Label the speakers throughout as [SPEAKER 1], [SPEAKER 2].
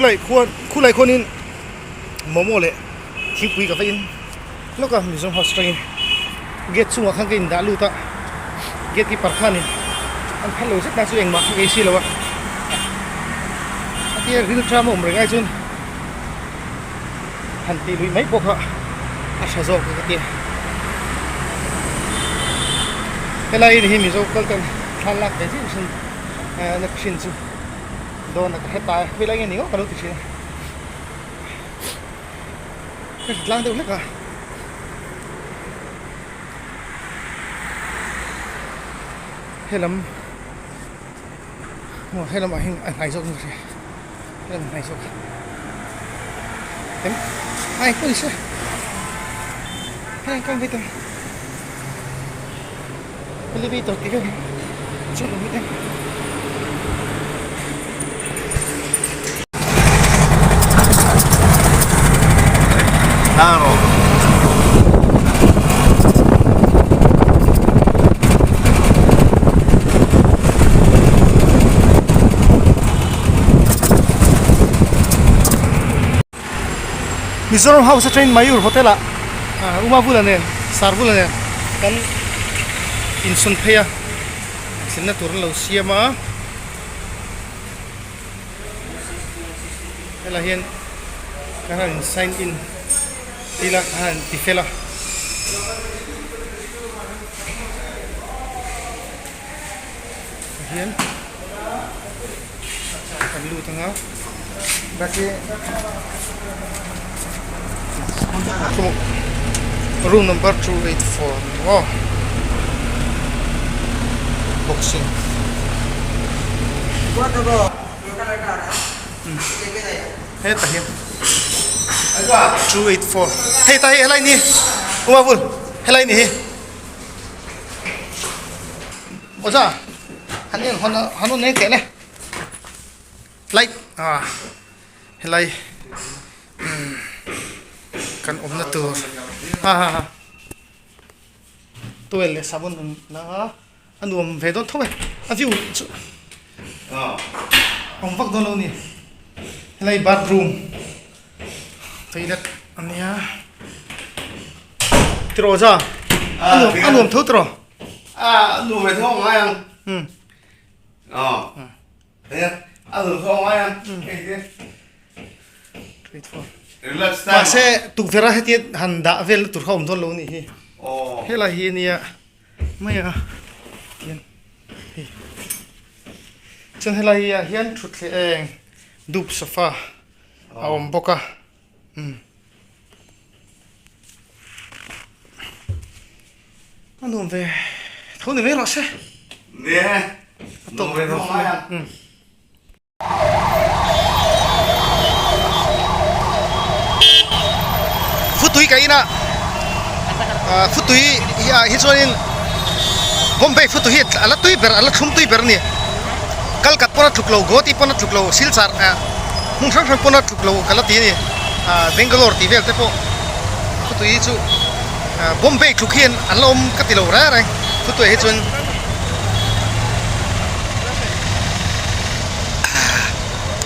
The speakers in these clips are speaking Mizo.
[SPEAKER 1] Khulai khuan khulai khuanin momo leh thingpui ka va in lawk a Mizoram house atangin gate chungah khan ka in dah lut a gate keeper khanin an phal lo zet na chu engmah kha ka ei si lo a a tia ril tram a awm reng ai chuan han tih luih mai pawh kha a tha zawk ka ti a helai hi Mizo kal ten thla lak ve zeuh thin na thin chu dawn a ka hre ta e helai nge ni ngawt ka lo ti thin a ka hre tlang deuh hlek a. Helam maw helamah hian a hnai zawk in ka hria helam a hnai zawk em ai pawh ni se helai kang vek ang elevator tih vel hi chuan awm vek ang. Mizoram House atangin Mayur Hotel ah Uma Vula nen Sar Vula nen kan insawn phei a thlenna tur an lo siam a. Helai hian kan han in sign in ila kan han ti fel a. Hian kan lut ang a. Room number 284 aw boxing. Hetah hian 284 hei ta hi helai ni uma bul helai ni hi awza han en hawn han hawn eng teh le light ah helai kan awmna tur ha ha ha towel leh sabun an la a. A nuam ve dawn tho e, a view chu awm vak dawn lo a ni. Helai bathroom toilet a nia tiraw za a nuam a nuam tho tiraw
[SPEAKER 2] a nuam ve tho ngai ang a nuam tho ngai ang
[SPEAKER 1] mahse tukverh a heti han dah vel na tur kha awm dawn lo a nih hi helai hi a nia. Mai a tian hei chuan helai ah hian thutthleng eng dup sofa a awm bawk a umm a nuam ve tho ni mai rawh se a tawp umm. Futui ka in a futui ah hi chuanin Bombay futui hi a la tui ber a la thlum tui ber a ni Kalkat pawn a tluk lo Guwahati pawn a tluk lo Silchar hmun hrang hrang pawn a tluk lo ka la ti a ni Bangalore tih vel te pawh futui hi chu Bombay tluk hian an la awm ka ti lo reng reng futui ah hi chuan.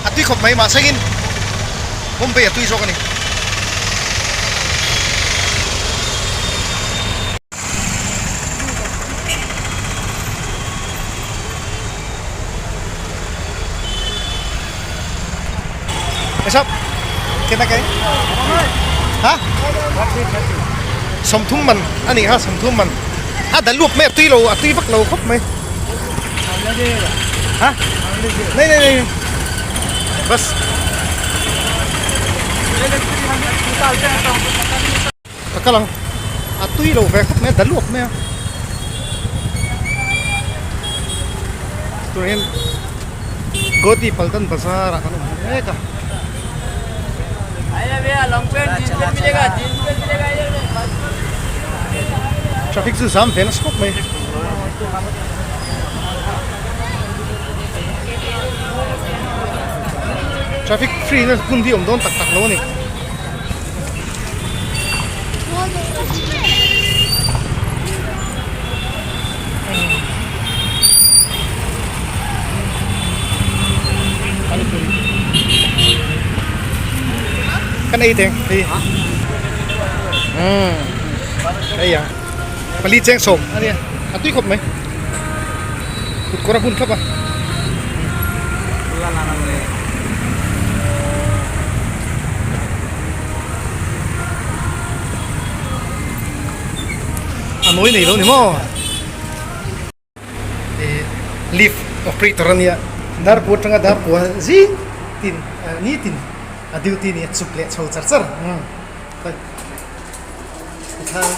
[SPEAKER 1] A tui khawp mai mahse in Bombay a tui zawk a ni. Esap kena kai ha 30 man a nih kha 30 man a da luak mai a tui lo a tui vak lo khawp mai. Ha nei nei nei bus ka kal ang a tui lo ve khawp mai a da luak mai a tunah hian Goti Paltan bazar ah kan awm mek a. Traffic chu zam ve nasa khawp mai. Traffic free na hun hi awm dawn tak tak lo a ni. ei teng hei umm hei ang pali cheng sawm a nia a tui khawp mai kut kawr a hun thlap a. A nawi nei lo ni maw? Lift operator a nia darpua atanga darpua zing tin nitin a duty nia chuk leh chho char char tikhan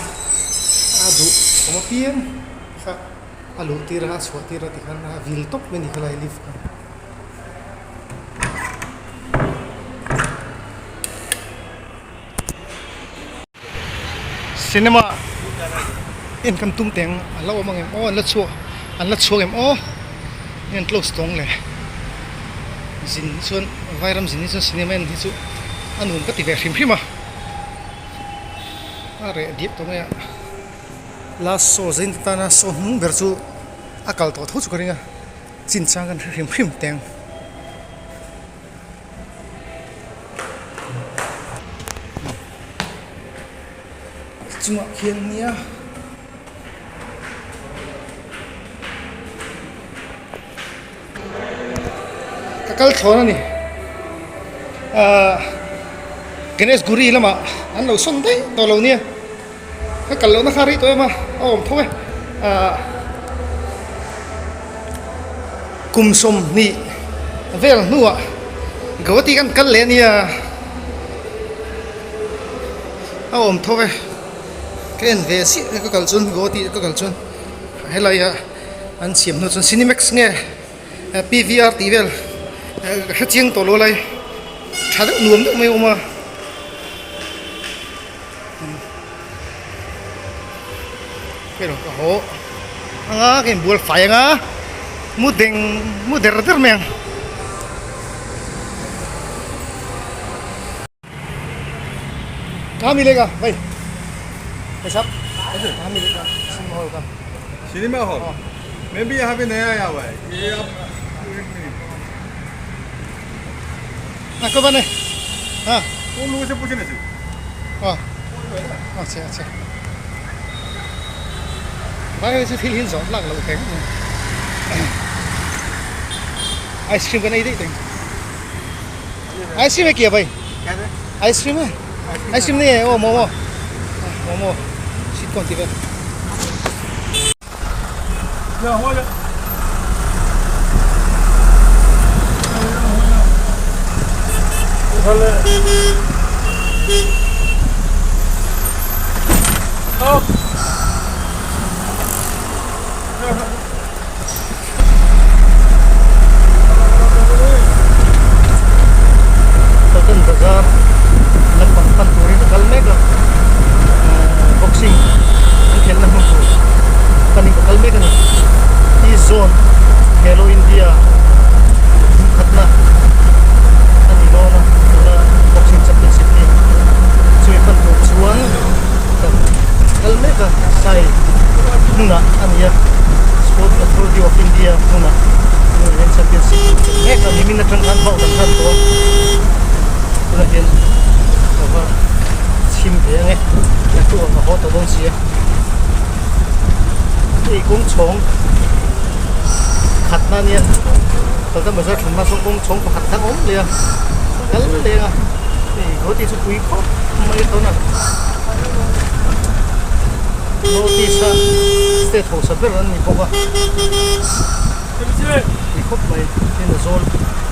[SPEAKER 1] a duh awm apiang kha a luh tir a a chhuah tir a tikhan a vil tawp mai a ni khalai lift kha. Cinema en kan tum teng a la awm ang em aw an la chhuak an la chhuak em aw nge an close tawng le zin hi chuan vairam zin hi chuan cinema en hi chu a nuam ka ti ve hrim hrim a a reh diak tawh mai a last show zin tana show hnung ber chu a kal tawh tho chu ka ring a chinchang kan hre hrim hrim teng. Chungah khian nia ka kal thlawn a ni ahh Ganesh Guri lamah an lo sawn daih tawh lo nia ka kal lohna kha rei tawh em a a awm tho e ahh kum sawmhnih vel hnuah Guwahati kan kal leh a nia a awm tho e ka en ve chiah ka kal chuan Guwahati ka kal chuan helai ah an siam hnu chuan Cinemax nge P_V_R tih vel ka hre chiang tawh lo lai tha deuh nuam deuh mai a awm a. Hei ka haw anga ka inbual fai anga mu deng mu der der mai ang. Kaha milega bhai paisa kaha milega cinema hall ka
[SPEAKER 3] cinema hall मैं भी यहाँ पे नया आया हुआ है ये आप एक मिनट
[SPEAKER 1] हाँ कब आने हाँ
[SPEAKER 3] उन लोगों से पूछना चाहिए
[SPEAKER 1] हाँ अच्छा अच्छा भाई ऐसे फील हिल जाओ लग लो आइसक्रीम का नहीं देते आइसक्रीम है क्या भाई आइसक्रीम है आइसक्रीम नहीं है वो मोमो मोमो सीट कौन सी है Paltan bazar lampang pan turin a kal mek a boxing an khelhna hmun tur panin ka kal mek a ni east zone Khelo India hmun khatna a ni dawn a tuna boxing championship hi chumi pan tur chuan kan kal mek a sai hmunah a ni a sport authority of India hmunah tunah hian championship an khelh mek a nimin atang khan bauh kan hran tawh a tunah hian ka va chhim ve ang e tattoo ang a haw tawh dawn si a hei kawng chhawng khatna ania Paltan bazar thlanna sawn kawng chhawng pakhat dang a awm leh a kal leng a hei Guwahati chu pui khawp mai a tawna. North East a state hausa ber an ni bawk a tui khawp mai tin a zawl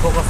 [SPEAKER 1] bawk a.